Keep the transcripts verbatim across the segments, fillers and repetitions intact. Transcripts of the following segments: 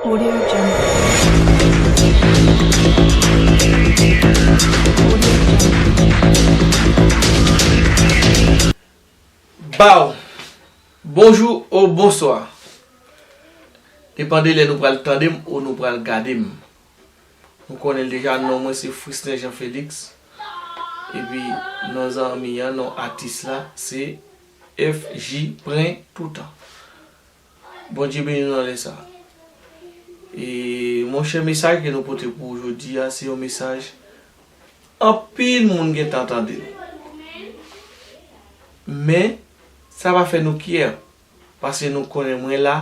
Audio Jungle. Audio Jungle. Baw, bonjou ou bonswa. Depann de lè nou pral tande m ou nou pral gade m. Nou konnen l deja, non mwen se Frisnen Jean Félix. Epi non zanmi an, non atis la, se F J Pren toutan. Bondye beni nou nan lè sa. E monchè, mesaj ke nou pote pou ou jodi a, se yon mesaj anpil moun gentan tande l. Men, sa pa fè nou kyè, paske nou konnen mwen la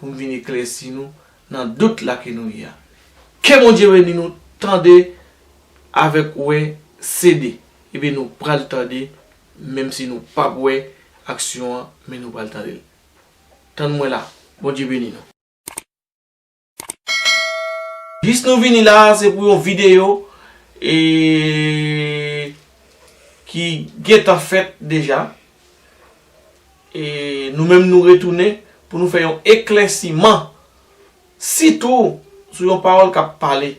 pou m vin eklèsi nou nan dout la ke nou ye a. Ke Bondye beni nou, tande avèk wè, sede. Ebyen nou pral tande, menm si nou p ap wè aksyon an, men nou pral tande l. Tann mwen la. Bondye beni nou. Jis nou vini la, se pou yon videyo, e, ki gentan fèt deja. E nou menm nou retounen pou nou fè yon eklèsiman, sitou sou yon pawòl k ap pale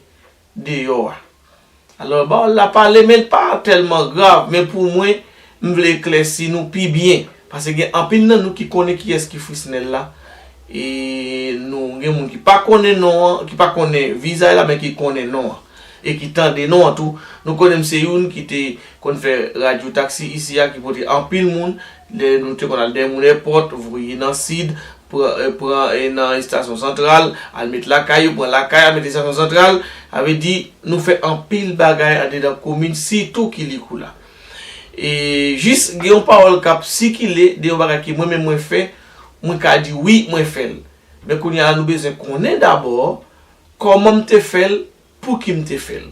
deyò a. Alò, pawòl la pale, men l pa tèlman grav, men pou mwen, m vle eklèsi nou pi byen. Paske gen anpil nan nou ki konnen kiyès ki Frisnel la. E nou gen moun ki pa konnen non an, ki pa konnen vizaj la, men ki konnen non an. E ki tande non an tou. Nou konnen m se youn ki te konn fè radyo taksi isi a, ki pote anpil moun. Lè nou te konn al dèyè moun èpòt, voye nan sid, pran, eh, pran, eh, nan estasyon santral, al met lakay yo, pran lakay, al met estasyon santral. Sa vle di, nou fè anpil bagay andedan komin, sitou Kilikoula. E jis gen yon pawòl k ap sikile de yon bagay ke mwen menm mwen fè, mwen ka di wi, mwen fè l. Men kounye a la, nou bezwen konnen dabò kòman m te fè l, pou ki m te fè l.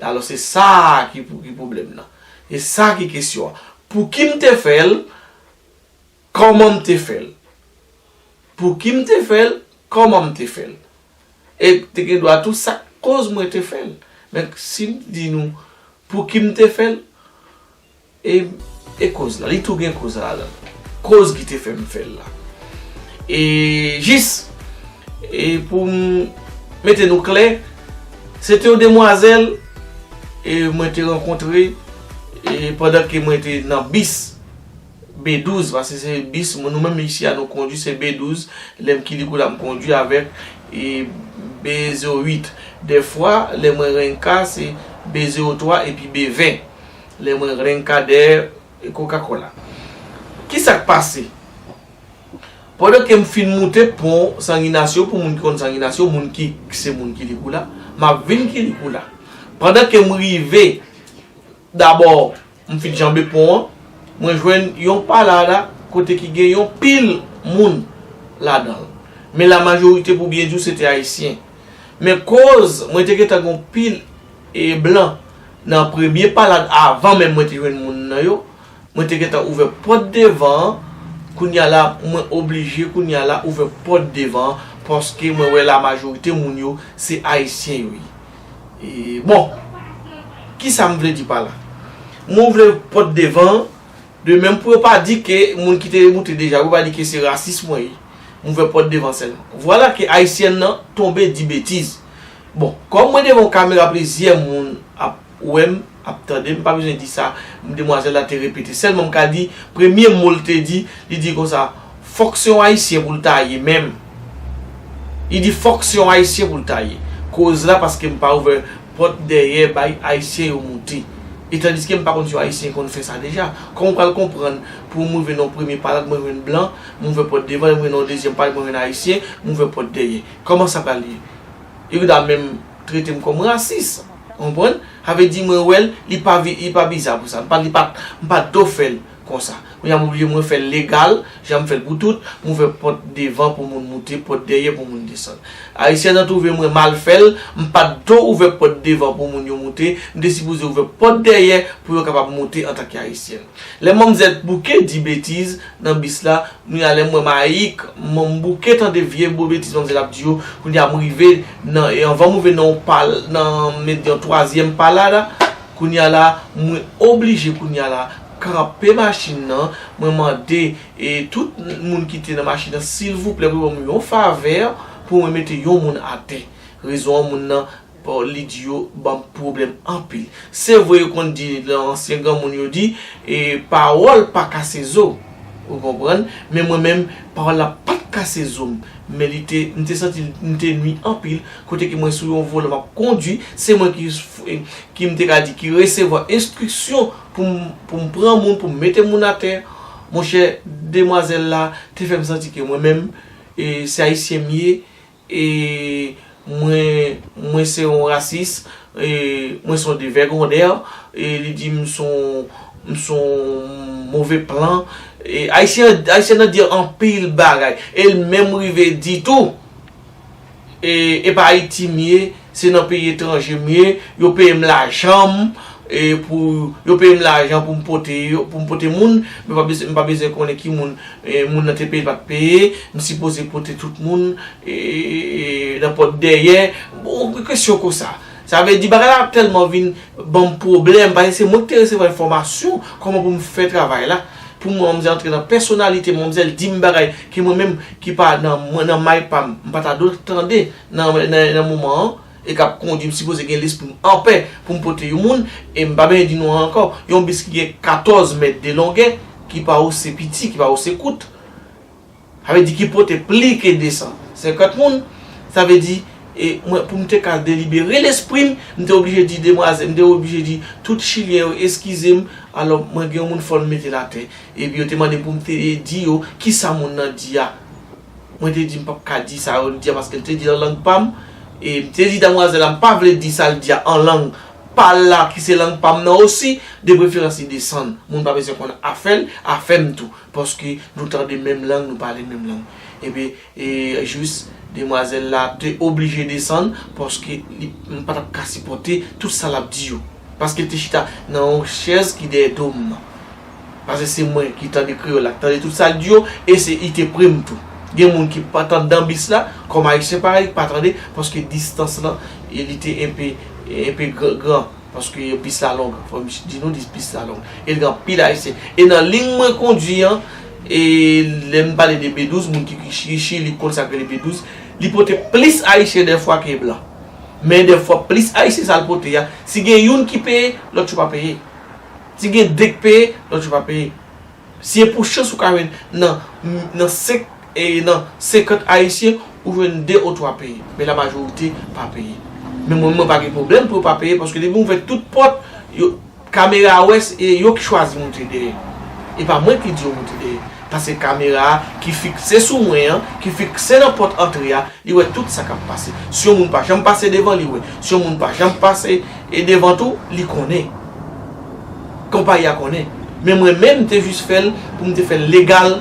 Alò, se sa ki pou, ki pwoblèm nan. Se sa ki kesyon an. Pou ki m te fè l, kòman m te fè l. Pou ki m te fè l, kòman m te fè l. E te gen dwa tou sa k koz mwen te fè l. Men si m di nou pou ki m te fè l, e, e koz la, li tou gen koz la ladan l. Koz ki te fè m fè l la. E jis, e pou m mete nou klè, se te yon demwazèl, e mwen te rankontre, e pandan ke mwen te nan bis, B douz, paske se bis, nou menm isi a nou kondwi se B douz, lè m Kilikoula m kondwi avèk, e, B zewo uit. Dèfwa, lè mwen Renka, se B zewo twa epi B ven. Lè mwen Renka dèyè Coca-Cola. Kisa k pase? Pandan ke m fin moute pon San Ignasyo, pou moun ki konn San Ignasyo, moun ki se moun Kilikoula, m ap vin Kilikoula. Pandan ke m rive, dabò, m fin janbe pon an, mwen jwenn yon palad la kote ki gen yon pil moun ladan l. Men la majorite, pou byen di w, se te Ayisyen. Men koz mwen te gentan gen yon pil, e, blan nan premye palad avan menm mwen te jwenn moun nan yo, mwen te gentan ouvè pòt devan an. Kounye a la, mwen oblije kounye a la ouvè pòt devan an, paske mwen wè la majorite moun yo se Ayisyen yo ye. E, bon, kisa m vle di pa la? Mwen ouvè pòt devan an, de menm pou yo pa di ke moun ki te moute deja, pou yo pa di ke se rasis mwen ye. M ouvè pòt devan sèlman. Vwala ke Ayisyèn nan tonbe di betiz. Bon, kòm mwen devan yon kamera, plizyè moun ap wè m, ap tande m, pa bezwen di sa demwazèl la te repete. Sèlman m ka di, premye mo l te di, li di konsa, fòk se yon Ayisyen pou l ta ye menm. Li di fòk se yon Ayisyen pou l ta ye. Koz la, paske m pa ouvè pòt dèyè bay Ayisyen yo moute. E tandiske m pa konn si yon Ayisyen konn fè sa deja. Kòman w pral konprann pou m rive nan yon premye palad, mwen jwenn blan, m ouvè pòt devan, lè m rive nan yon dezyèm palad, mwen jwenn Ayisyen, m ouvè pòt dèyè? Kòman sa pral ye? Yo ta menm trete m kòm rasis. Ou konprann? Sa vle di mwen wè l, li pa vi-, li pa biza pou sa. M pa, li pa, m pa dwe fè l konsa. Kounye a m oblije mwen fè l legal, jan m fè l pou tout, m ouvè pòt devan pou moun moute, pòt dèyè pou moun desann. Ayisyen nan twouve mwen mal fè l, m pa t dwe ouvè pòt devan pou moun yo moute, m te sipoze ouvè pòt dèyè pou yo kapab moute antanke Ayisyèn. Lè manmzèl bouke di betiz nan bis la, kounye a lè m wè Mayik, m, m bouke tande vye bo betiz manmzèl ap di yo, kounye a m rive nan, e anvan m rive nan yon pal-, nan, m met yon twazyèm palad la, kounye a la, mwen oblije kounye a la kanpe machin nan, mwen mande, e, tout moun ki te nan machin nan, silvouplè, pou yo ban m yon favè, pou mwen mete yon moun atè. Rezon an, moun nan, bon, li di yo ban m pwoblèm anpil. Se vre, yo konn di, nan ansyen granmoun yo di, e, pawòl pa kase zo. Ou konprann? Men mwen menm, pawòl la pa t kase zo m. Men li te, m te santi m te nwi anpil. Kote ke mwen sou yon volan, m ap kondwi, se mwen ki, ki m te ka di, ki resevwa enstriksyon pou m, pou m pran moun, pou m mete moun atè. Monchè, demwazèl la te fè m santi ke mwen menm, e, se ayisyen m ye, e mwen, mwen se yon rasis, e mwen se yon devègondè, e li di m se yon, m se yon move plan. E ayisyen, ayisyen nan di anpil bagay, e l menm rive di tou, e, e pa Ayiti m ye, se nan peyi etranje m ye, yo peye m lajan m, e pou, yo peye m lajan pou m pote yo, pou m pote moun, men pa bezwen, m pa bezwen konnen ki moun, e, moun nan te peye, l pa t peye, m sipoze pote tout moun, e, e, nan pòt dèyè. Bon, kesyon konsa. Sa vle di, bagay la ap tèlman vin ban m pwoblèm, paske se mwen ki te resevwa enfòmasyon kòman pou m fè travay la. Pou mwen, manmzèl antre nan pèsonalite, manmzèl di m bagay ke mwen menm ki pa nan, mwen, nan may pa m, m pa ta dwe tande nan, nan, nan moman an, e k ap kondwi m, sipoze gen lespri m anpè pou m pote yon moun, e m pa bezwen di non ankò. Yon bis ki gen katòz mèt de longè, ki pa ose piti, ki pa ose kout. Sa vle di ki pote pli ke de san senkant moun. Sa vle di, e, mwen, pou m te ka delibere lespri m, m te oblije di demwazèl, m te oblije di tout Chilyen yo eskize m. Alò, mwen gen yon moun fò m mete l atè. Epi yo te mande m pou m te di yo kisa moun nan di a. Mwen te di m p ap ka di sa yo di a paske l te di l an lang pa m. E m te di demwazèl la m pa vle di sa l di a an lang pa l la ki se lang pa m nan osi. De preferans li desann. Moun pa bezwen konn afè l, afè m tou. Paske nou tande menm lang, nou pale menm lang. Epi, e, jis, demwazèl la te oblije desann, paske li, m pa t ap ka sipòte tout sa l ap di yo. Paske l te chita nan yon chèz ki dèyè do m nan. Paske se mwen ki tande kreyòl la, ki tande tout sa l di yo, e se, li te pre m tou. Gen moun ki pa t anndan bis la, kòm ayisyen parèy, ki pa tande, paske distans lan, e li te enpe, enpe gr-, gran. Paske bis la long, fò m di nou, bis la long. E l gen anpil ayisyen. E nan liy mwen kondwi an, e lè m pale de B douz, moun ki, ki Chi-, Chili konn sa k rele B douz, li pote plis ayisyen dèfwa ke blan. Men dèfwa plis ayisyen sa l pote a, si gen youn ki peye, lòt yo pa peye. Si gen de k peye, lòt yo pa peye. Si e pou chans ou ka jwenn nan, nan senk, e nan senkant ayisyen, ou jwenn de ou twa peye. Men la majorite pa peye. Men mwen, mwen pa gen pwoblèm pou yo pa peye, paske depi m ouvè tout pòt, yo, kamera a wè, se yo ki chwazi moute dèyè. E pa mwen ki di yo moute dèyè. Paske kamera a ki fikse sou mwen an, ki fikse nan pòt antre a, li wè tout sa k ap pase. Si yon moun pa janm pase devan, li wè. Si yon moun pa janm pase e devan tou, li konnen. Konpayi a konnen. Men mwen menm, m te jis fè l pou m te fè l legal,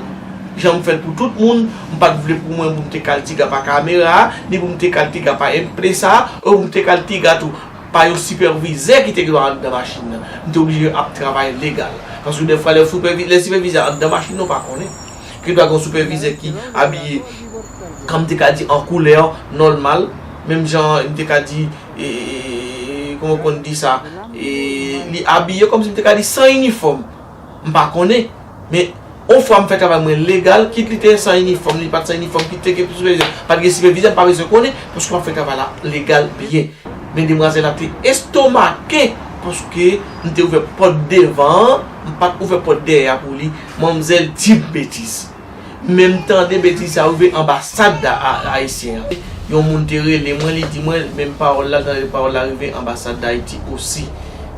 jan m fè l pou tout moun. M pa t vle pou mwen pou m te kal tiga pa kamera a, ni pou m te kal tiga pa M P sa a, ou pou m te kal tiga tou pa yon sipèvizè ki te gen dwa anndan machin nan. M te oblije ap travay legal. Paske dèfwa, lè sipèvi-, lè sipèvizè anndan machin nan, ou pa konnen. Gen dwa gen yon sipèvizè ki abiye, kòm m te ka di, an koulè nòmal, menm jan m te ka di, e, e, e, kòman w konn di sa, e, li abiye kòmsi m te ka di san inifòm. M pa konnen, men yon fwa m fè travay mwen legal, kit li te san inifòm, li pa t san inifòm, kit te gen sipèvizè, pa t gen sipèvizè, m pa bezwen konnen, paske m ap fè travay la legal byen. Men demwazèl la te estomake, paske m te ouvè pòt devan an, m pa t ouvè pòt dèyè a pou li. Manmzèl di m betiz. Men m tande betiz sa rive anbasad a, a, ayisyen an. Yon moun te rele mwen, li di mwen, menm pawòl la, tande pawòl la rive anbasad d Ayiti osi.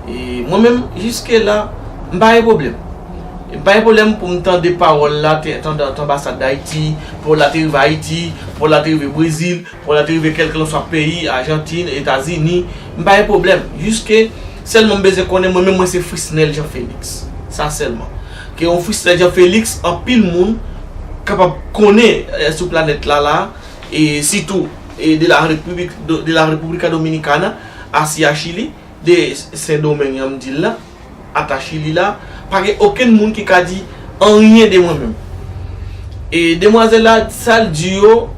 E mwen menm, jiske la, m pa gen pwoblèm. M pa gen pwoblèm pou m tande pawòl la, te, tande anbasad d Ayiti, pawòl la te rive Ayiti, pawòl la te rive Brezil, pawòl la te rive kèlkanswa peyi, Ajantin, Etazini, m pa gen pwoblèm. Jiske sèlman m bezwen konnen mwen menm mwen se Frisnel Jean Félix. Sa sèlman. Ke yon Frisnel Jean Félix, anpil moun kapab konnen, eh, sou planèt la la, e sitou, e de la Repiblik, de, de la República Dominicana, asi a Chili, de Sendomeng an m di l la, ata Chili la, pa gen okenn moun ki ka di anyen de mwen menm. E demwazèl la, sa l di yo,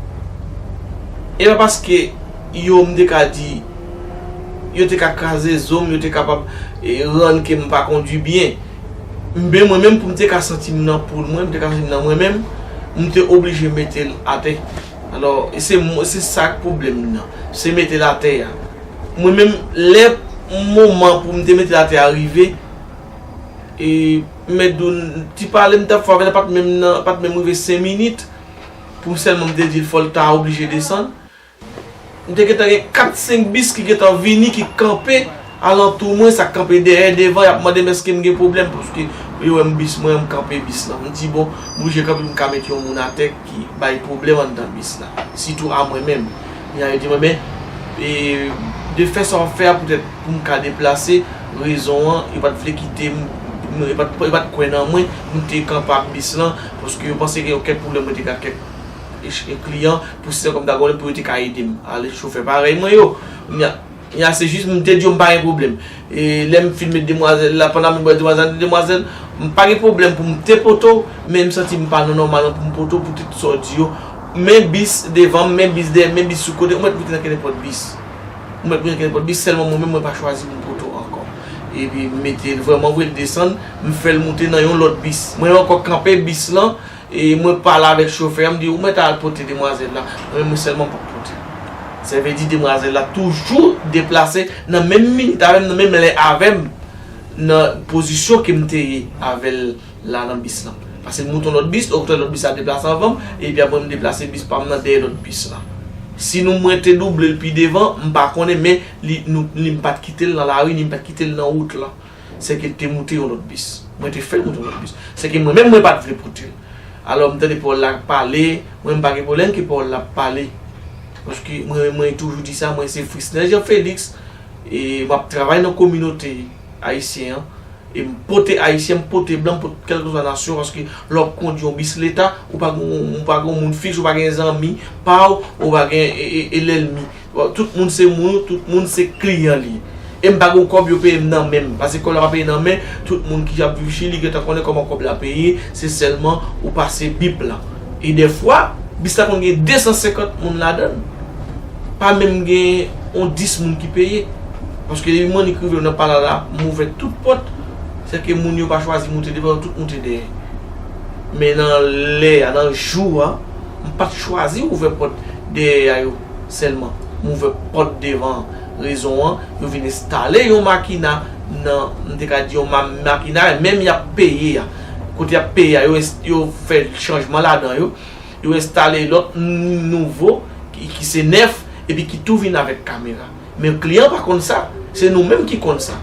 e pa paske yo, m te ka di, yo te ka kraze zo m, yo te kapab, e, rann ke m pa kondwi byen. Men mwen menm, pou m te ka santi m nan pou mwen, m te ka santi m nan mwen menm, m te oblije mete l atè. Alò, e se mo-, se sa k pwoblèm nan. Se mete l atè a. Mwen menm, lè moman pou m te mete l atè a rive, e mèt di w, ti pale m t ap fè avè l pa t menm nan, pa t menm rive senk minit, pou sèlman m te di l fò l ta oblije desann. M te gentan gen kat senk bis ki gentan vini, ki kanpe alantou mwen, sa k kanpe dèyè, devan, y ap mande m èske m gen pwoblèm, paske yo wè m bis mwen, m kanpe bis lan. M di, bon, m oblije kanpe pou m ka met yon moun atè ki bay pwoblèm anndan bis la, sitou a mwen menm. Yo di mwen, men, e, de fè sa w ap fè a, poutèt pou m ka deplase, rezon an, yo pa t vle kite m, yo pa t, yo pa t kwè nan mwen, pou m te kanpe ak bis lan, paske yo panse gen yon kèk pwoblèm mwen te gen ak kèk e, e kliyan, pou se kòm ta gen pwoblèm pou yo te ka ede m. Ale chofè parèy mwen yo. Kounye a, kounye a se jis m te di yo m pa gen pwoblèm. E lè m fin met demwazèl la, pandan m met demwazèl, demwazèl, m pa gen pwoblèm pou m te poto, men m santi m pa nan nòmal pou m poto pou tout sa w di yo. Men bis devan m, men bis dèyè m, men bis sou kote, ou mèt moute nan kenenpòt bis. Ou mèt moute nan kenenpòt bis, sèlman mwen menm mwen pa chwazi pou m poto ankò. Epi m mete l vrèman vre, l desann, m fè l moute nan yon lòt bis. Mwen ankò kanpe bis lan, e mwen pale avèk chofè a, m di, ou mèt al pote demwazèl la. Mwen menm mwen sèlman p ap pote l. Sa vle di demwazèl la toujou deplase nan menm minit avè m, nan menm lè avè m, nan pozisyon ke m te ye avè l la nan bis lan. Paske l moute yon lòt bis, okontwè lòt bis la deplase anvan m, epi apre m deplase bis pa m nan dèyè lòt bis la. Si nou mwen te double l pi devan, m pa konnen, men li, nou, li m pa t kite l nan lari, ni m pa t kite l nan wout lan. Sèke l te moute yon lòt bis. Mwen te fè l moute yon lòt bis. Sèke mwen menm mwen pa t vle pote l. Alò, m tande pawòl la ap pale, mwen m pa gen pwoblèm ke pawòl la ap pale. Paske mwen, mwen toujou di sa, mwen se Frisnel Jean Félix, e m ap travay nan kominote ayisyen an. E m pote ayisyen, m pote blan, m pote kèlkeswa nasyon, paske lè w ap kondui yon bis leta, ou pa gen, ou pa gen yon moun fiks, ou pa gen zanmi pa w, ou pa gen e, e, e lènmi. Bon, tout moun se moun, tout moun se kliyan li. E m pa gen yon kòb yo peye m nan men m. Paske kòb la pa peye nan men, tout moun ki ap viv Chili gentan konnen kòman kòb la peye, se sèlman ou pase bip lan. E dèfwa, bis la konn gen de san senkant moun ladan l. Pa menm gen yon dis moun ki peye. Paske depi m annik rive nan pala la, m ouvè tout pòt. Sèke moun yo pa chwazi moute devan, yo tout moute dèyè. Men nan lè a, nan jou a, m pa t chwazi ouvè pòt dèyè a yo sèlman. M ouvè pòt devan an. Rezon an, yo vin enstale yon makina nan, m te ka di yon ma-, makina, menm y ap peye a. Kote y ap peye a, yo ins-, yo fè chanjman ladan yo. Yo enstale lòt n-, nouvo ki, ki se nèf, epi ki tou vin avèk kamera. Men kliyan pa konn sa, se nou menm ki konn sa.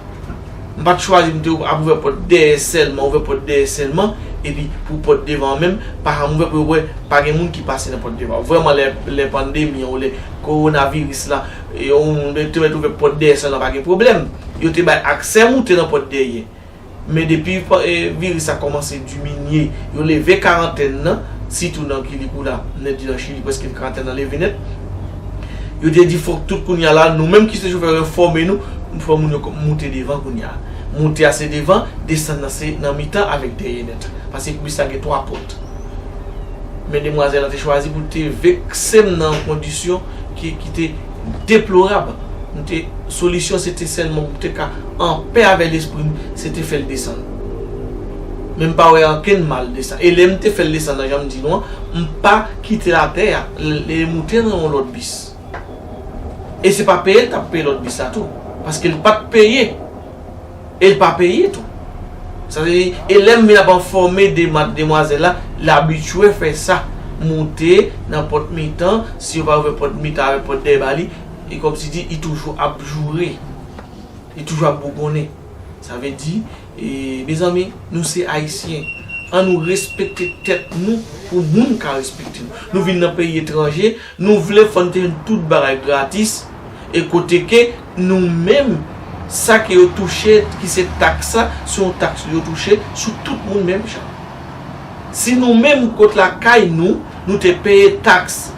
M pa t chwazi m te ap ouvè pòt dèyè sèlman, ouvè pòt dèyè sèlman, epi pou pòt devan an menm, pa janm ouvè pou yo wè, pa gen moun ki pase nan pòt devan. Vrèman, lè, lè pandemi an, ou lè kowonaviris la, e, yon moun te mèt ouvè pòt dèyè sèlman, pa gen pwoblèm. Yo te bay aksè moute nan pòt dèyè. Men depi pa-, e, viris la kòmanse diminye, yo leve karantèn nan, sitou nan Kilikula, m te di nan Chili, prèske karantèn nan leve nèt. Yo te di fòk tout kounye a la, nou menm ki se chofè yo, fòme nou, fò moun yo kò-, moute devan kounye a. Moute a se devan, desann nan se nan mitan avèk dèyè nèt. Paske bis la gen twa pòt. Men demwazèl la te chwazi pou te vekse m nan yon kondisyon ki, ki te deplorab. M te, solisyon se te sèlman pou m te ka anpè avè lespri m, se te fè l desann. Men m pa wè ankenn mal de sa. E lè m te fè l desann nan, jan m di nou an, m pa kite l atè a, l, l moute nan yon lòt bis. E se pa peye l t ap peye lòt bis la tou, paske l pa t peye. E l pa peye tou. Sa vle di, e lè m vin ap enfòme de ma-, demwazèl la, l abitye fè sa. Moute nan pòt mitan, si yo pa ouvè pòt mitan avèk pòt dèyè ba li, e kòmsi di, li toujou ap joure. Li toujou ap bougonnen. Sa vle di, e, mezanmi, nou se Ayisyen. Ann nou respekte tèt nou pou moun ka respekte nou. Nou vin nan peyi etranje, nou vle fò n te jwenn tout bagay gratis, e kote ke nou menm, sa ke yo touche, ki se taks la, se yon taks yo touche sou tout moun menm jan. Si nou menm, kot lakay nou, nou te peye taks,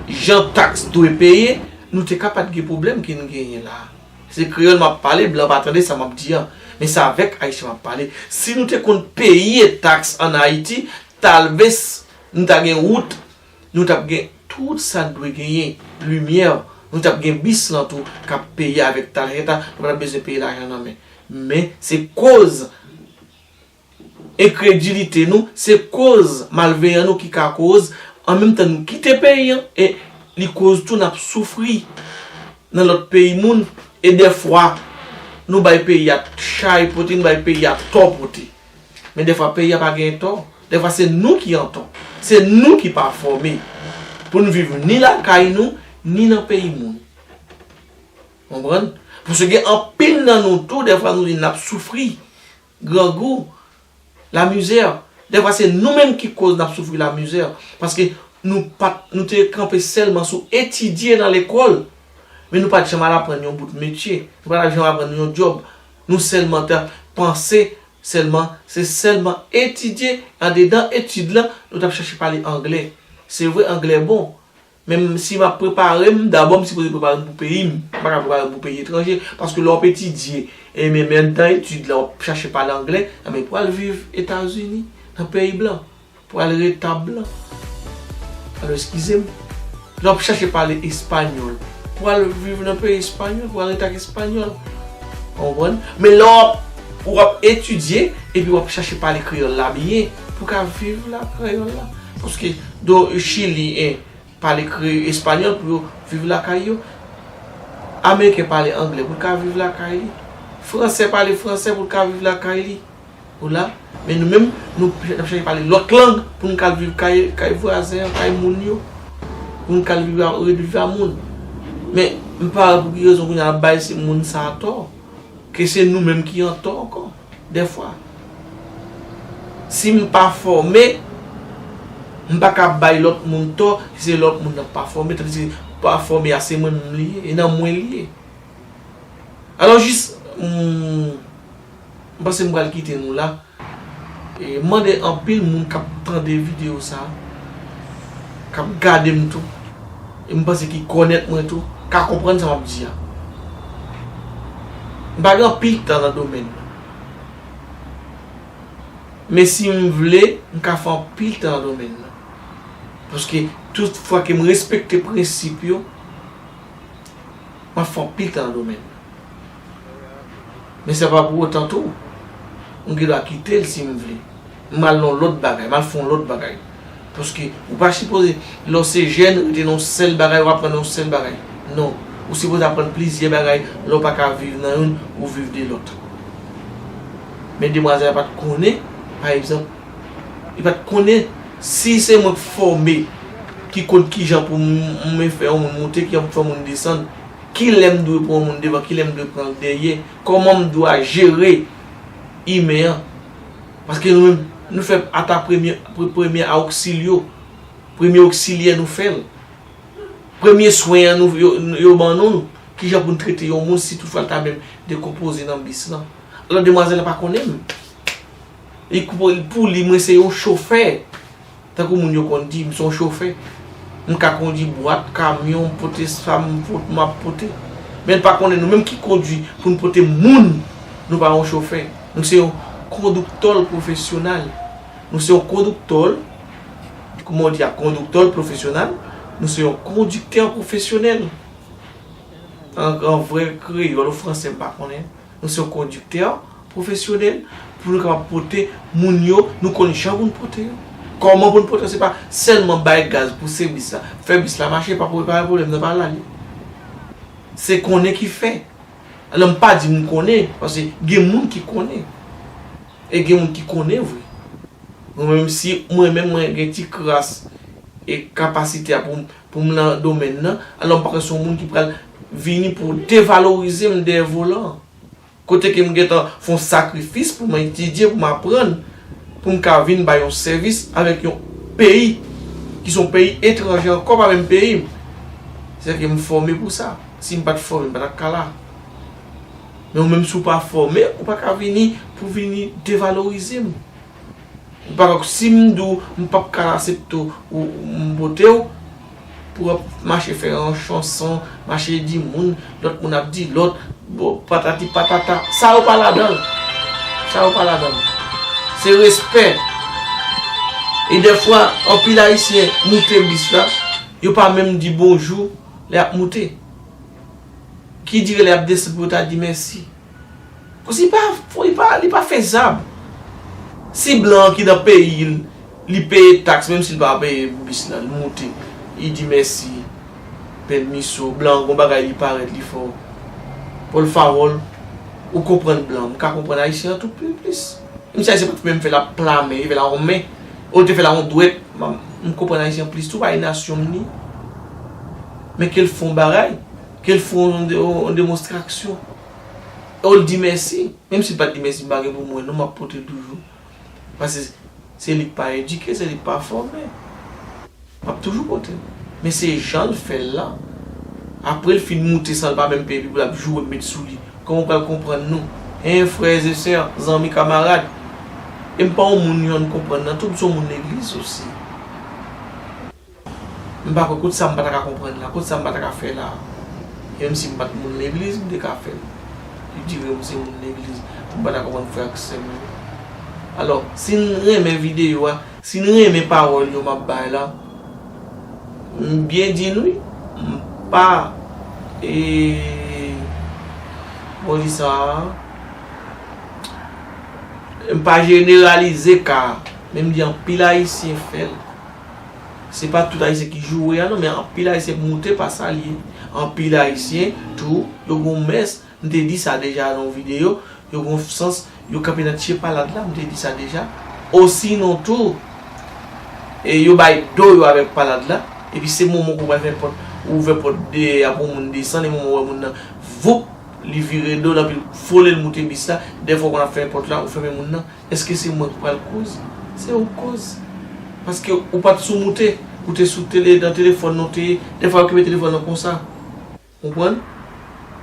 jan taks dwe peye, nou te ka pa t gen pwoblèm ke n genyen la a. Se kreyòl m ap pale, blan pa tande sa m ap di an. Men se avèk Ayisyen m ap pale. Si nou te konn peye taks ann Ayiti, talvez nou ta gen wout, nou t ap gen tout sa n dwe genyen, limyè, nou t ap gen bis lan tou k ap peye avèk tarjeta, nou pa t ap bezwen peye lajan nan men. Men, se koz enkredilite nou, se koz malveyan nou ki ka koz An menm tan, nou kite peyi an, e li koz tou n ap soufri nan lòt peyi moun, e dèfwa, nou bay peyi a chay pote, nou bay peyi a tò pote. Men dèfwa, peyi a pa gen tò. Dèfwa, se nou ki an tò. Se nou ki pa fòme pou n viv ni lakay nou, ni nan peyi moun. Konprann? Paske gen anpil nan nou tou, dèfwa, nou di n ap soufri. Grangou, lamizè. Dèfwa, se nou menm ki koz n ap soufri lamizè. Paske nou pa t, nou te kanpe sèlman sou etidye nan lekòl. Men nou pa t janm al aprann yon bout metye. Nou pa t janm aprann yon djòb. Nou sèlman te ap panse sèlman, se sèlman etidye, andedan etid lan, nou t ap chache pale anglè. Se vre, anglè bon. Men si m ap prepare m, dabò m sipoze prepare m pou peyi m. M pa ka prepare m pou peyi etranje. Paske lè w ap etidye, e men, men andedan etid la, w ap chache pale anglè, enben pou al viv Etazini, nan peyi blan, pou al rete blan. Alò, eskize m. Lè w ap chache pale espanyòl, pou al viv nan peyi espanyòl, pou al rete ak espanyòl. Ou konprann? Men lè w ap, w ap etidye, epi w ap chache pale kreyòl la byen, pou ka viv la kreyòl la. Paske do Chili, en, pale kre-, espanyòl pou yo viv lakay yo. Ameriken pale anglè pou l ka viv lakay li. Fransè pale fransè pou l ka viv lakay li. Ou la, men nou menm, nou ap chache pale lòt lang pou n ka al viv kay, kay vwazen an, kay moun yo. Pou n ka al viv a, ret viv a moun. Men, m pa wè pou ki rezon kounye a n ap bay se moun sa a tò. Ke se nou menm ki an tò ankò, dèfwa. Si m pa fòme, m pa ka bay lòt moun tò, se lòt moun nan pa fòme, tandiske pa fòme a se mwen menm li ye, e nan mwen li ye. Alò jis, m, m panse m pral kite nou la. E, m mande anpil moun k ap tande videyo sa, k ap gade m tou, e m panse ki kònèt mwen tou, ka konprann sa m ap di a. M pa gen anpil tan nan domèn nan. Men si m vle, m ka fè anpil tan nan domèn nan. Paske tout fwa ke m respekte prensip yo, m ap fè anpil tan nan domèn nan. Men sa pa pou otan tou, m gen dwa kite l si m vle. M al nan yon lòt bagay, m al fè yon lòt bagay. Paske ou pa sipoze, lè w se jèn, rete nan yon sèl bagay, w aprann yon sèl bagay. Non, ou sipoze aprann plizyè bagay, lè w pa ka viv nan youn, ou viv de lòt. Men demwazèl la pa t konnen, pa egzanp, li pa t konnen si se mwen k fòme, ki konn kijan pou m, m fè yon moun monte, kijan pou fè yon moun desann. Ki lè m dwe pran yon moun devan, ki lè m dwe pran l dèyè, kòman m dwa jere imen an. Paske nou menm, nou fè ata premye, pre-, premye a oksilyo, premye oksilyè nou fè l. Premye swen an nou, yo, yo ban nou, kijan pou n trete yon moun si toutfwa l ta menm dekonpoze nan bis lan. Alò, demwazèl la pa konnen m. Li pou, pou li, mwen se yon chofè. Tankou moun yo konn di, m se yon chofè. M ka kondui bwat, kamyon, m pote sa m pot-, m ap pote. Men l pa konnen nou menm ki kondui pou n pote moun, nou pa yon chofè. Nou se yon kondiktè pwofesyonèl. Nou se yon kondiktè, kòman w di a, kondiktè pwofesyonèl, nou se yon kondiktè pwofesyonèl. An, an vrè kreyòl ou fransè, m pa konnen. Nou se yon kondiktè pwofesyonèl pou nou kapab pote moun yo, nou konn jan pou n pote yo. Kòman pou n pote yo, se pa sèlman bay gaz, pouse bis la, fè bis la mache, pa pou pa pwoblèm nan pa la li. Se konnen ki fè. Alò, m pa di m konnen, paske gen moun ki konnen. E gen moun ki konnen vre. Mwen menm, si mwen menm mwen gen ti kras e kapasite a pou m, pou m nan domèn nan, alò m pa kwè se yon moun ki pral vini pou devalorize m dèyè volan an. Kote ke m gentan fè yon sakrifis pou m etidye, pou m aprann, pou m ka vin bay yon sèvis avèk yon peyi ki se yon peyi etranje ankò, pa menm peyi m. Sèke m fòme pou sa. Si m pa t fòme, m pa t ap ka la. Men ou menm si w pa fòme, ou pa ka vini pou vini devalorize m. Ou pa ka, si m di w m p ap ka aksepte w, ou, m pote w, pou w ap mache fè yon chanson, mache di moun, lòt moun ap di lòt, bon, patati patata. Sa yo pa ladan l. Sa yo pa ladan l. Se respè. E dèfwa, anpil Ayisyen moute bis la, yo pa menm di bonjou lè y ap moute. Ki dire lè y ap desann pou yo ta di mèsi. Paske li pa, li pa, li pa fezab. Si blan an ki nan peyi l, Li peye taks, menm si l pa peye bis la, li moute. Li di mèsi, pèmiso, blan, gon bagay li parèt, li fè w. Por favor, ou konprann blan. M ka konprann ayisyen an tou pi plis. Menm si ayisyen pa t menm fè l ap pla men, li fè l a yon men. Ou te fè l a yon dwèt. M, m konprann ayisyen plis tou, pa e nasyon m li. Men ke l fè yon bagay, ke l fè yon, yon, yon demonstrasyon. Ou l di mèsi. Menm si l pa t di mèsi, m pa gen pou mwen, non, m ap pote l toujou. Paske se li k pa edike, se li k pa fòme. M ap toujou pote l. Men se jan l fè l la. Apre l fin moute san l pa menm peye pi pou l ap joure m met sou li. Kòman w pral konprann nou? Hein, frères et sœurs, zanmi, kamarad. E m pa yon moun yonn konprann nan tou, m se yon moun legliz osi. M pa kwè kot sa m pa ta ka konprann la, kot sa m pa ta ka fè la. Menm si m pa t moun legliz, m te ka fè l. Li di vre, m se moun legliz, m pa ta konprann frè ak sè m yo. Alò, si n renmen videyo a, si n renmen pawòl yo m ap bay la, m byen di n wi, m pa, e, bon, di sa, m pa jeneralize ka, men m di anpil ayisyen fè l. Se pa tout ayisyen ki joure a non, men anpil ayisyen moute pa sa l ye. Anpil ayisyen tou, yo gon mès, m te di sa deja nan yon videyo, yo gon sans, yo kanpe nan tye palad la, m te di sa deja. Osinon tou, e yo bay do yo avèk palad la, epi se moman ou pral fè pòt, ou ouvè pòt dèyè a pou moun desann, e moman ou wè moun nan, voup, li vire do l, anpi l vole l moute bis la, dèfwa ou konn ap fèmen pòt la, ou fèmen moun nan. Èske se mwen k pral koz? Se ou k koz. Paske ou pa t sou moute. Ou te sou tele, nan telefòn nan w te ye. Dèfwa yo kenbe telefòn nan konsa. Konprann?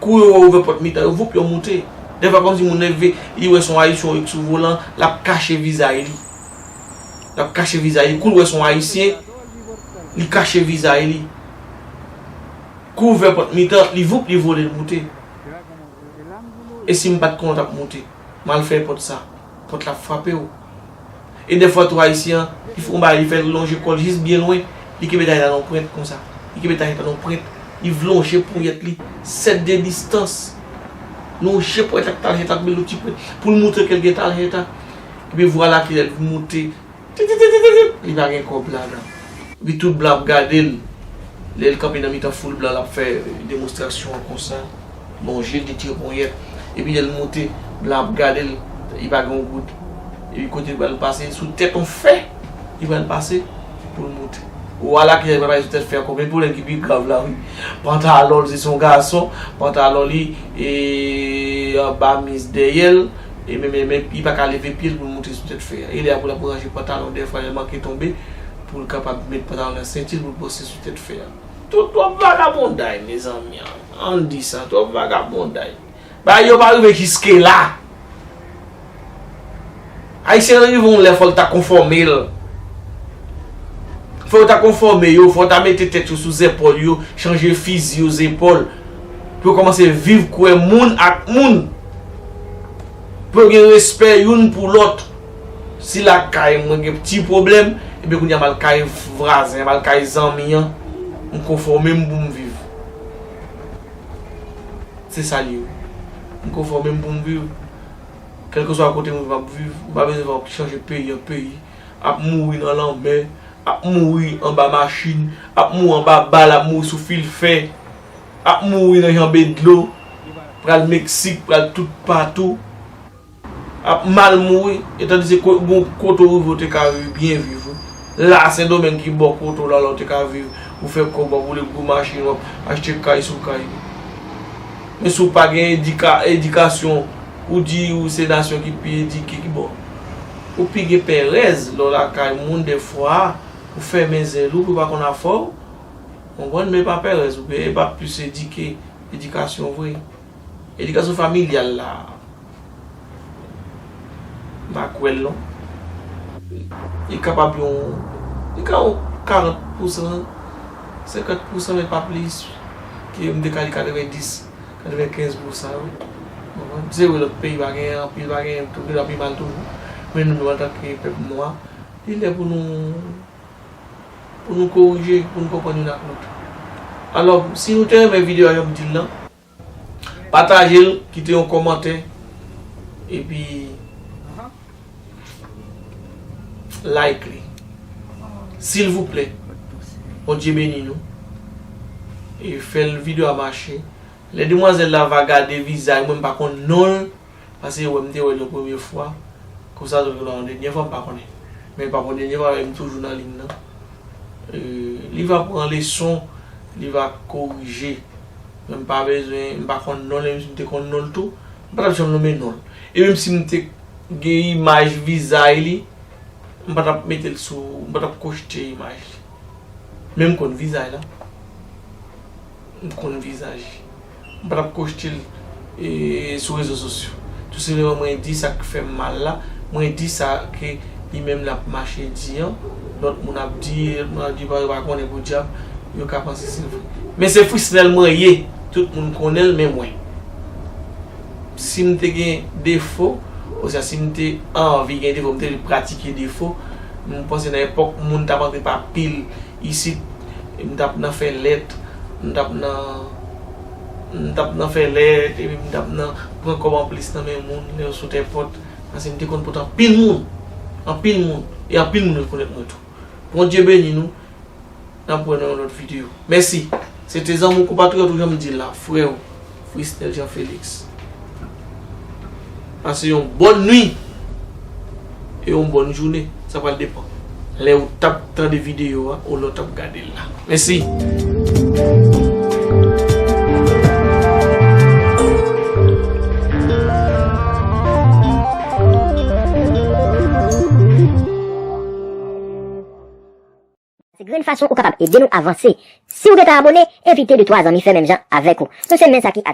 Kou yo wè w ouvè pòt mitan yo, voup, yo moute. Dèfwa kòmsi moun nan vle, li wè se yon ayisyen ou ye k sou volan, l ap kache vizaj li. L ap kache vizaj li. Kou l wè se yon ayisyen, li kache vizaj li. Kou ouvè pòt mitan, li voup, li vole, li moute. E si m pa t konnen w t ap moute? M al fè pòt sa. Pòt la ap frape w. E dèfwa tou ayisyen an, li fè yon bagay, li fè l lonje kò l jis byen lwen, li kenbe tayèt la nan yon pwent konsa. Li kenbe tayèt la nan yon pwent. Li lonje ponyèt li sèt de distans. Lonje ponyèt ak taljèt ak bèl ti pwent. Pou l montre ke l gen taljèt la. Epi vwala ke lè l moute. Titititititi, li pa gen kòb ladan. Epi tout blan ap gade l. Lè l kanpe nan mitan foul blan, l ap fè demonstrasyon an konsa. Lonje l, detire ponyèt. Epi lè l moute, blan ap gade l, li pa gen yon goud. Epi kote l pral pase, sou tèt yon fè, li pral pase pou l moute. Ou ala ki pral pase sou tèt fè ankò, men pwoblèm ki pi grav la, wi. Pantalon l, si se yon gason, pantalon li, e, anba miz dèyè l, e men, men, men, li pa ka leve pye l pou l moute sou tèt fè a. E lè apre l ap ranje pantalon, dèfwa lè l manke tonbe, pou l kapab met pantalon nan senti l, pou l poste sou tèt fè a. Tout twòp vagabonday, mezanmi. Ann di sa, twòp vagabonday. Bagay yo pa rive jiske la. Ayisyen an rive yon lè fò l ta konfòme l. Fò yo ta konfòme yo, fò yo ta mete tèt yo sou zèpòl yo, chanje fizi yo zèpòl. Pou yo kòmanse viv kwè moun ak moun. Pou yo gen respè youn pou lòt. Si lakay mwen gen ti pwoblèm, ebyen kounye a m al kay vwazen an, m al kay zanmi an, m konfòme m pou m viv. Se sa l ye wi. M konfòme m pou m viv. Kèlkeswa kote m viv, m ap viv. Ou pa bezwen fè w chanje peyi an peyi. Ap mouri nan lanmè, ap mouri anba machin, ap mouri anba bal, ap mouri sou fil fè, ap mouri nan janbe dlo, pral Meksik, pral tout patou. Ap mal mouri, e tandis ke ko-, gon kote w rive w te ka viv, byen viv wi. La Sendomeng ki bò kote w la, la w te ka viv, ou fè kòb, w ap woule gwo machin, w ap achte kay sou kay. Men si w pa gen edika-, edikasyon, ou di ou se nasyon ki pi edike, ki bò. Ou pi gen pèrèz lè w lakay moun dèfwa, ou fèmen zèl ou, pou yo pa konn afè w. Konprann, men pa pèrèz, ou gen, e pa plis edike, edikasyon vre. Edikasyon familyal la. M pa kwè l non. Li kapab yon, li ka yon karant pousan, senkant pousan, men pa plis ke m te ka di katrevenndis, katrevenkenz pousan wi. Konprann? Se vre lòt peyi pa genyen anpil, pa genyen tou, gentan pi mal toujou. Men nou menm antanke pèp nwa, li lè pou nou, pou nou korije, pou nou konprann youn ak lòt. Alò, si nou te renmen videyo a jan m di l lan, pataje l, kite yon kòmantè, epi like li. Silvouplè, Bondye beni nou. E fè l videyo a mache. Lè demwazèl la va gade vizaj mwen, m pa konn non l, paske wè m te wè l yon premye fwa. Konsa zòt wè l yon dènyè fwa, m pa konnen. Men pa pou dènyè fwa, men m toujou nan liy nan. E, li va pran leson, li va korije. Men m pa bezwen, m pa konn non l, menm si m te konn non l tou, m pa t ap janm nonmen non l. E menm si m te gen imaj vizaj li, m pa t ap mete l sou, m pa t ap kwochte imaj li. Men m konn vizaj la. M konn vizaj li. M pa t ap kwochte l, e, sou rezo sosyo. Tou senpleman mwen di sa k fè m mal la, mwen di sa ke li menm l ap mache di an, lòt moun ap di, lòt moun ap di, pa, yo pa konnen podyab, yo ka panse se vre. Men se Frisnel mwen ye, tout moun konnen l, men mwen. Si m te gen defo, oswa si m te anvi gen defo, m te vle pratike defo, m panse nan epòk moun t ap antre pa pil isit, m t ap nan fè lèt, m t ap nan, m t ap nan fè lèt, epi m t ap nan pran kòb anplis nan men moun, lè yo sot èpòt, paske m te konn pote anpil moun, anpil moun, e anpil moun rekonèt mwen tou. Bondye beni nou. N ap wè nan yon lòt videyo. Mèsi. Se te zanmi w konpatriyòt ou, jan m di l la, frè w, Frisnel Jean Félix. Pase yon bòn nwi e yon bòn jounen. Sa pral depann lè w t ap tande videyo a ou lè w t ap gade l la. Mèsi. Se grenn fason ou kapab ede nou avanse. Si w gentan abone, envite de twa zanmi fè menm jan avèk ou. Nou se men sa ki ak